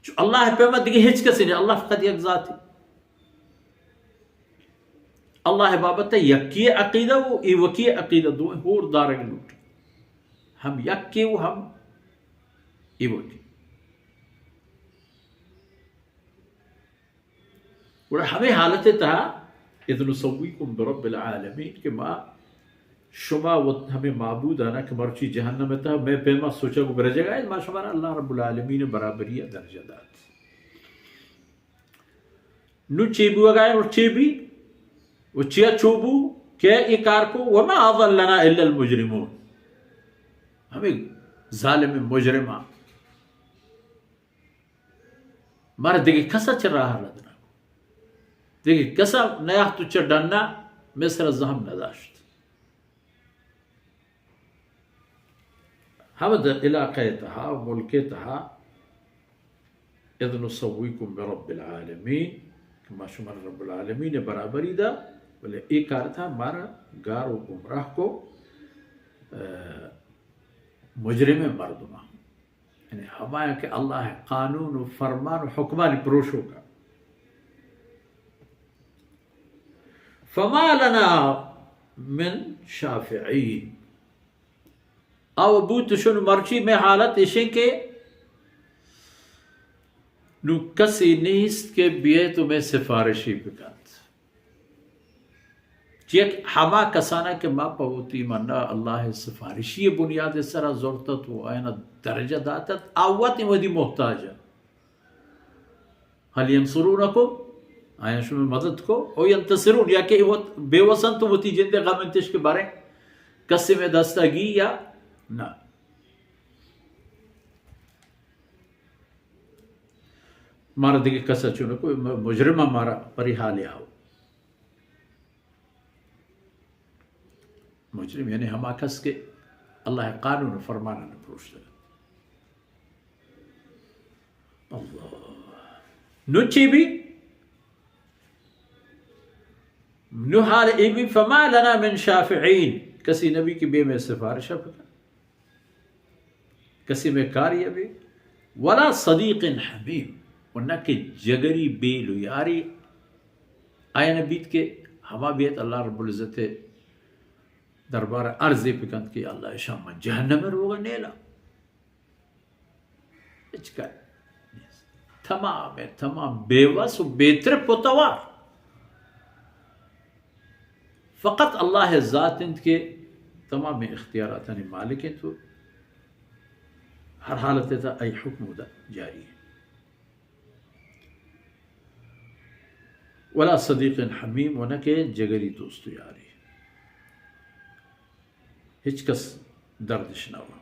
چو اللہ ءِ پیما دگہ ہچ کسے نہ، اللہ فقط یک ذاتے۔ اللہ ءِ بابت ءَ یکے عقیدہ و ایوکے عقیدہ دوئیں ہور دارگ لوٹ۔ ہم یکے و ہم ایوکے۔ گڑا ہمے حالت ءِ تہا، اذ نسویکم برب العالمین، کہ ما شما و ہمے معبودانا کہ مرچی جہنم ءِ تہا مئے پیما سوچگ و برجگا ات، ما شمارا اللہ رب العالمین ءِ برابری ءَ درجہ دات۔ نو چے بوگا ات و چے بی و چیا چو بو کہ اے کار کو؟ وما اضلنا الا المجرمون۔ ہمے ظالم مجرماں مارا دگہ کسا چہ راہ رد نہ کو۔ دگہ کسا نیاخت و چہ ڈنا مئے سرا زہم نداشت۔ ہمد علاقہ ءِ تہا و ملک ءِ تہا اذ نسویکم برب العالمین، کہ ما شمارا رب العالمین ءِ برابری دا، بلے اے کار ءِ تہا مارا گار و گمراہ کو، اے، مجرم مردماں۔ یعنی ہمایاں کہ اللہ ءِ قانون و فرمان و حکمانی پروشوکا۔ فما لنا من شافعین۔ او بوت شن مرچی مئے حالت اشیں کہ نو کسے نیست کہ بیئیت و مئے سفارشی بکنت۔ چیاکہ ہما کسانا کہ ما پہ وتی منا اللہ ءِ سفارشی بنیاد ءِ سرا زرتت و آیانا درجہ داتت، آ وت ودی محتاج انت۔ هل ينصرونكم، آیاں شمئے مدد کو؟ او ينتصرون، یا کہ وت بے وس انت و وتی جند ءِ غم انتش کہ باریں کسے مئے دستا گی یا نہ۔ مارا دگہ کس ءَ چو نہ کو، م-، مجرم ءَ مارا پری حال ءَ آؤ۔ مجرم یعنی ہما کس کہ اللہ ءِ قانون و فرماناں نہ پروشتگ۔ اللہ۔ نو چی بی؟ نو حال ای بی، فما لنا من شافعین، کسی نبی کہ بے مئے سفارش بکن۔ کسی مئے کاری ءَ بی، ولا صدیق حمیم، و نہ کہ جگری بیل و یاری آیان بیت کہ ہما بیت اللہ رب العزت ءِ دربار ءَ عرضے بکنت کہ اللہ اشاں من جہنم ءَ روگا نیلا۔ ہچ کار نیست۔ تمام ءِ تمام بے وس و بے ترپ و توار۔ فقط اللہ ءِ ذات انت کہ تمام اختیاراتانی مالک انت و ہر حالت ءِ تہا آئی حکم اودا جاری انت۔ ولا صدیق حمیم، و نہ کہ جگری دوست و یاری۔ ہچ کس دردش نہ وا۔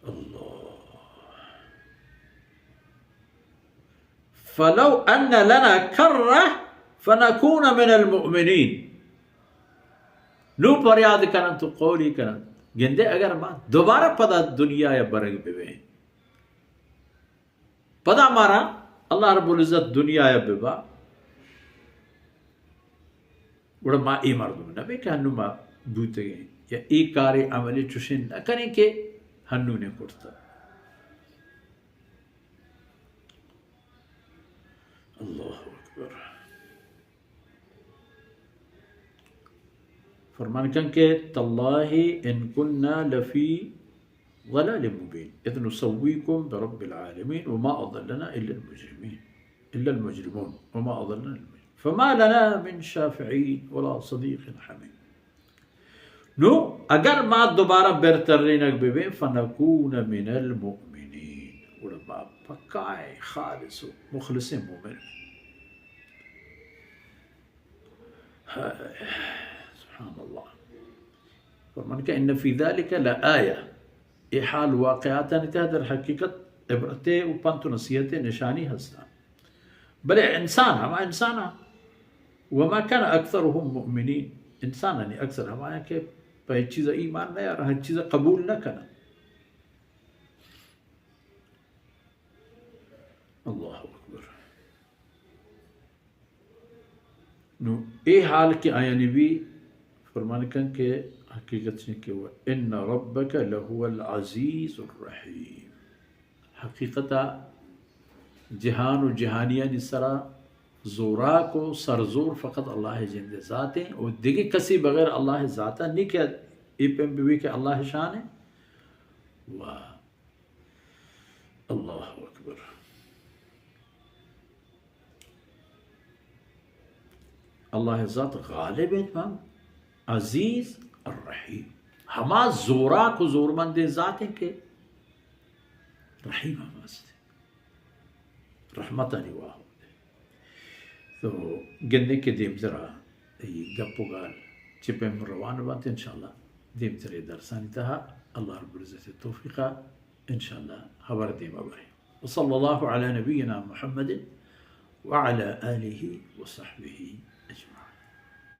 اللہ۔ فلو ان لنا کرة فنكون من المؤمنین۔ نو پریاد کننت و قولی کننت، گندے اگر ما دوبارہ پدا دنیا ءَ برگ ببیں، پدا مارا اللہ رب العزت دنیا ءَ ببا، گڑا ما اے مردم نہ بیں کہ ہنو ما بوتگیں یا اے کار عملی چوشیں نہ کنیں کہ ہنو نے کرتا۔ اللہ اکبر۔ فرمان کن کہ تاللہ ان کنا لفی ضلال مبین اذ نسویکم برب العالمین وما اضلنا الا المجرمین، الا المجرمون وما اضلنا الا المجرمون فما لنا من شافعین ولا صدیق حمیم۔ نو اگر ما دوبارہ برترینگ ببیں، فنکون من المؤمنین، گڑا ما پکائیں خالص و مخلصیں مومن بیں۔ ہائے، سبحان اللہ۔ فرمان کہ ان فی ذلک لآیہ، اے حال واقعاتانی تہا در حقیقت عبرت و پنت و نصیحت نشانی ہستاں۔ بلے انسان، ہما انسان، وما کان اکثرهم مؤمنین، انسانانی اکثر ہمایاں کہ پہ ہچ چیز ایمان نیارن، ہچ چیز قبول نہ کنن۔ اللہ اکبر۔ نو اے حال کہ آیانی بی، فرمان کن کہ حقیقت چین کہ و ان ربک لهو العزیز الرحیم۔ حقیقت ءَ جہان و جہانیانی سرا زوراک و سرزور فقط اللہ ءِ جند ءِ ذات ایں و دگہ کسے بغیر اللہ ءِ ذات ءَ نی کہ اے پیم بہ بی کہ اللہ ءِ شان ایں۔ و اللہ اکبر۔ اللہ ءِ ذات غالب ایں، ہم عزیز، الرحیم۔ ہما زوراک و زورمندیں ذات ایں کہ رحیم ہم است۔ رحمتانی واہند۔ تو گندیں کہ دیمترا اے گپ و گال چہ پیم روان بنت، انشاءاللہ دیمترے درسانی تہا اللہ رب العزت ءِ توفیق ءَ انشاءاللہ ہبر دیما بریں۔ وصلی اللہ علی نبینا محمد وعلی آلہ وصحبہ